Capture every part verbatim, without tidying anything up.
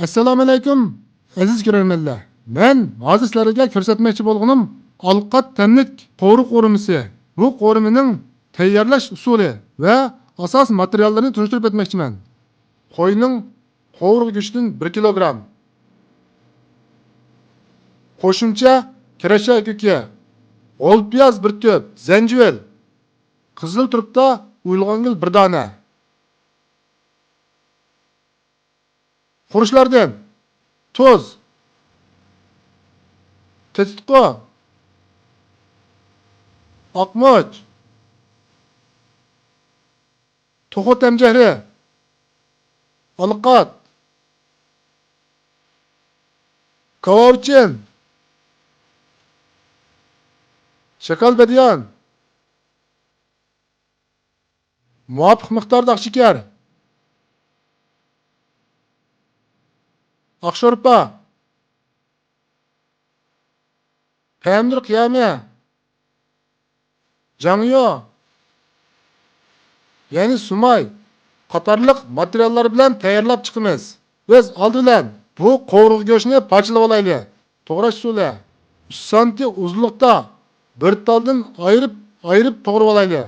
ئەسسالامۇئەلەيكۇم، ئەزىز كۆرەرمەنلەر. مەن ھازىر سىلەرگە كۆرسەتمەكچى بولغىنىم ئالقات تەملىك قورۇ قورۇمىسى. بۇ قورۇمىنىڭ تەييارلاش ئۇسۇلى ۋە ئاساسىي ماتېرىياللىرىنى تونۇشتۇرۇپ ئۆتمەكچىمەن. قوينىڭ قوۋۇرغا گۆشىدىن بىر كىلوگرام. قوشۇمچە كىرەشە كۆكى، غول پىياز بىر تۈپ، زەنجىۋىل، قىزىل تۇرۇپتا ئويۇلغان گۈل بىر دانە. خۇرۇچلاردىن تۇز، تېتىتقۇ، ئاقمۇچ، توخۇ تەمجەھرى، ئالقات، كاۋاۋىچىن، شاكال بەدىيان، مۇۋاپىق مىقداردا ئاق شېكەر، ئاق شورپا، پەمىدۇر قىيامى، جاڭيۇ، يەنى سۇماي قاتارلىق ماتېرىياللار بىلەن تەييارلاپ چىقىمىز. بىز ئالدى بىلەن بۇ قوۋۇرغا گۆشنى پارچىلىۋالايلى. توغراش ئۇسۇلى: ئۈچ سانتى ئۇزۇنلۇقتا بىر تالدىن ئايرىپ، ئايرىپ توغرىۋالايلى.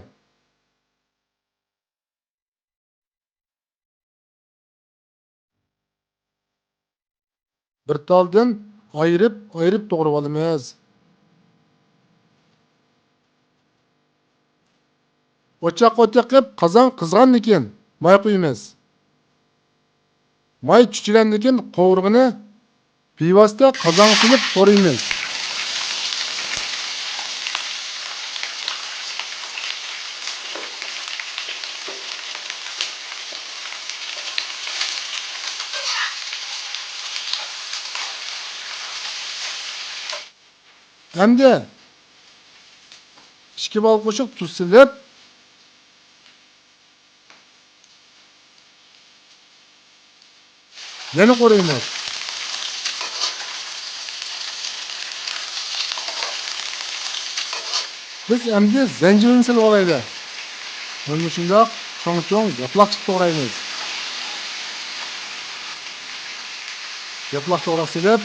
بىر تالدىن ئايرىپ، ئايرىپ توغرىۋالىمىز. ئوچاققا ئوت يېقىپ، قازان قىزغاندىن كېيىن ماي قۇيىمىز. ماي چۈچۈگەندىن كېيىن قوۋۇرغىنى بىۋاسىتە قازانغا سېلىپ توغرىيمىز. ئەمدى ئىككى بال قوشۇق تۇز سېلىپ، يەنە قورۇيمىز. بىز ئەمدى زەنجىۋىلنى سېلىۋالايلى. مانا مۇشۇنداق چوڭ-چوڭ ياپىلاقچىلىق توغرايمىز. ياپىلاق توغراپ سېلىپ،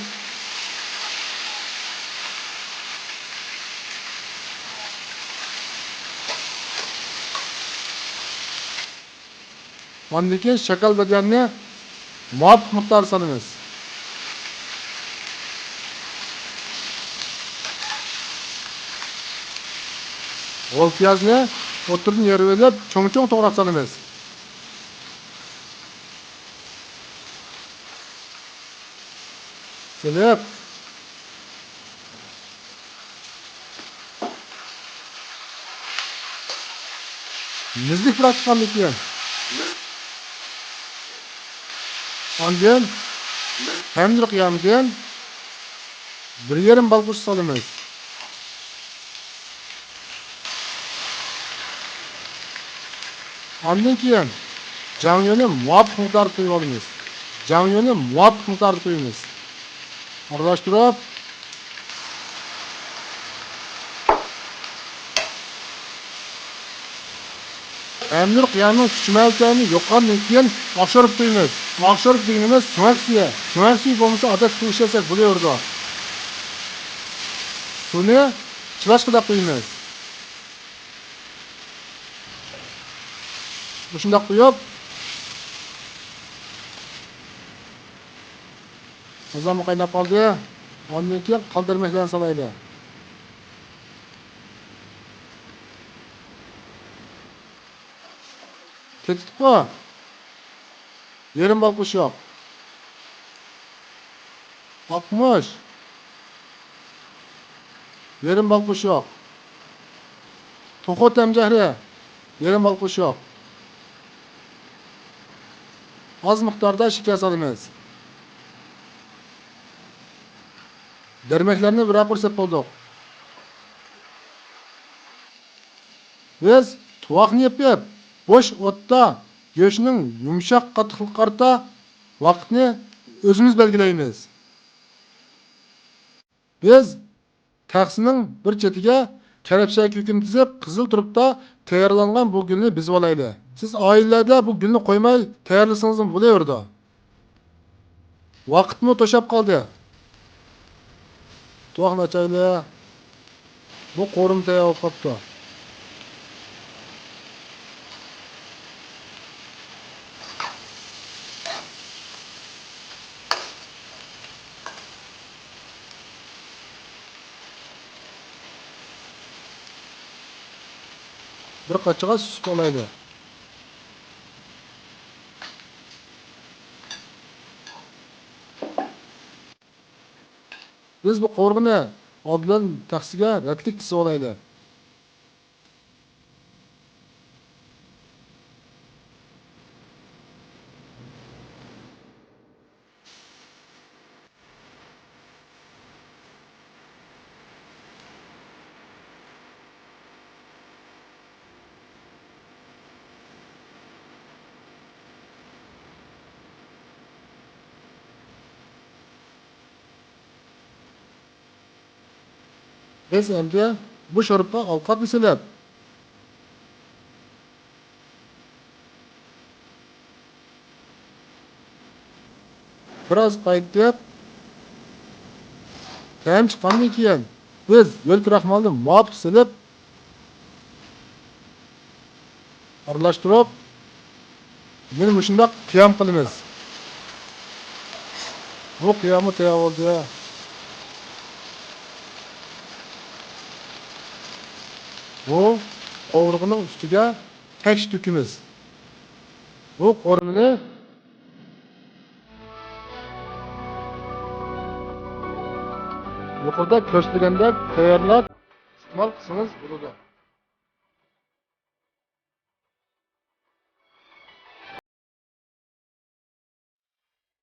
ئاندىن كېيىن شاكال بەدىياننى مۇۋاپىق مىقداردا سالىمىز. غول پىيازنى ئوتتۇرىدىن يېرىۋېلىپ، چوڭ-چوڭ توغراپ سالىمىز. سېلىپ، مۇزدەك بىراز چىققاندىن كېيىن، ئاندىن پەمىدۇر قىيامىدىن بىر يېرىم بال قوشۇپ سالىمىز. ئاندىن كېيىن جاڭيۇنى مۇۋاپىق مىقداردا قۇيۇۋالىمىز. جاڭيۇنى مۇۋاپىق مىقداردا قۇيىمىز. ئارىلاشتۇرۇپ، ئەمدى قىيامنىڭ كۈچ-مەلىكىنى يوقىغاندىن كېيىن ئاق شورپا قۇيىمىز. ئاق شورپا دېگىنىمىز سۆڭەك سۈيى. سۆڭەك سۈيى بولمىسا ئادەتتە سۇ ئىچەلسەك بولۇۋېرىدۇ. سۇنى چىلاشقىدەك قۇيىمىز. مۇشۇنداق قۇيۇپ، قازانمۇ قايناپ قالدى. ئاندىن كېيىن قالدۇرماي سالايلى. تېتىتقۇ، يېرىم بال قوشۇق. ئاقمۇچ، يېرىم بال قوشۇق. توخۇ تەمجەھرى، يېرىم بال قوشۇق. ئاز مىقداردا شېكەر سالىمىز. دەرمەكلەرنى بىرەر قۇر سېلىپ بولدۇق. بىز تۇۋاقنى يېپىپ، بوش ئوتتا گۆشنىڭ يۇمشاق قاتتىقلىقىغا قارىتا ۋاقىتنى ئۆزىمىز بەلگىلەيمىز. بىز تەخسىنىڭ بىر چېتىگە كەرەپشە كۆكىنى تىزىپ، قىزىل تۇرۇپتا تەييارلانغان بۇ گۈلنى بېزىۋالايلى. سىز ئائىلىلەردە بۇ گۈلنى قويماي تەييارلىسىڭىزمۇ بولۇۋېرىدۇ. ۋاقىتمۇ توشاپ قالدى. تۇۋاقنى ئاچايلى. بۇ قورۇما تەييار بولۇپ قاپتۇ. بىر قاچىغا سۈزۈپ ئالايلى. بىز بۇ قورۇمىنى ئالدى بىلەن تەخسىگە رەتلىك تىزىۋالايلى. بىز ئەمدى بۇ شورپىغا ئالقاپنى سېلىپ، بىراز قاينىتىپ، تەم چىققاندىن كېيىن، بىز يۆل كراخمالنى مۇۋاپىق سېلىپ، ئارىلاشتۇرۇپ، مانا مۇشۇنداق قىيام قىلىمىز. بۇ قىياممۇ تەييار بولدى. بۇ قوۋۇرغىنىڭ ئۈستىگە تەكشى تۆكىمىز. بۇ قورۇمىنى يۇقىرىدا كۆرسىتىلگەندەك تەييارلاپ ئىستېمال قىلسىڭىز بولىدۇ.